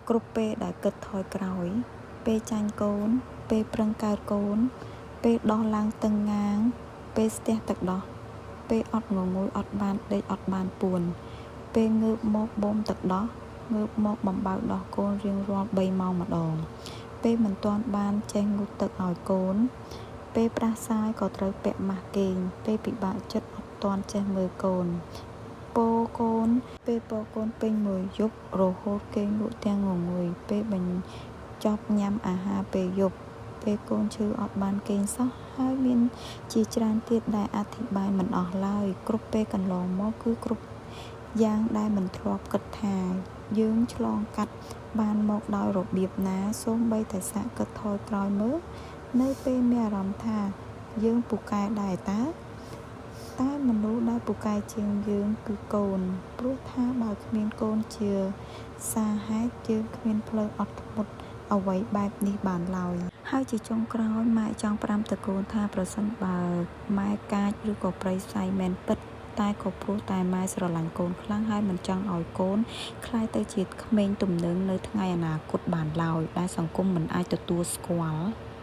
គ្រប់ពេលដែលគិតថយក្រោយ ពេលចាញ់កូន ពេលប្រឹងកើតកូន ពេលដោះឡើងតឹងងាង ពេលស្ទះទឹកដោះ ពេលអត់ងងុយអត់បានដេកអត់បានពួន ពេលងើបមកបូមទឹកដោះ ងើបមកបំបៅដោះកូនរៀងរាល់3ម៉ោងម្ដង ពេលមិនទាន់បានចេះងូតទឹកឲ្យកូន ពេលផ្ដាសាយក៏ត្រូវពាក់ម៉ាស់គេង ពេលពិបាកចិត្តអត់ទាន់ចេះមើលកូន ពោកូន ពេលពកូនពេញមួយយប់រហូតគេងលក់ទាំងងងុយ ពេលបញ្ចប់ញ៉ាំអាហារពេលយប់ ពេលកូនឈឺអត់បានគេងសោះហើយមានជាច្រើនទៀតដែលអធិប្បាយមិនអស់ឡើយគ្រប់ពេលកន្លងមកគឺគ្រប់យ៉ាងដែលមិនធ្លាប់គិតថា យើងឆ្លងកាត់បានមកដោយរបៀបណាសូម្បីតែសាកគិតថយក្រោយមើលនៅពេលមានអារម្មណ៍ថាយើងពូកែដែរតើតែមនុស្សដែលពូកែជាងយើងគឺកូនព្រោះថាបើគ្មានកូនជាសាហេតុយើងគ្មានផ្លូវអត់ធ្មត់អ្វីបែបនេះបានឡើយហើយជាចុងក្រោយម៉ែចង់ផ្ដាំទៅកូនថាប្រសិនបើម៉ែកាចឬក៏ព្រៃផ្សៃមែនពិតតែក៏ព្រោះតែម៉ែស្រឡាញ់កូនខ្លាំងហើយមិនចង់ឲ្យកូនក្លាយទៅជាក្មេងទំនើងនៅថ្ងៃអនាគតបានឡើយដែលសង្គមមិនអាចទទួលស្គាល់។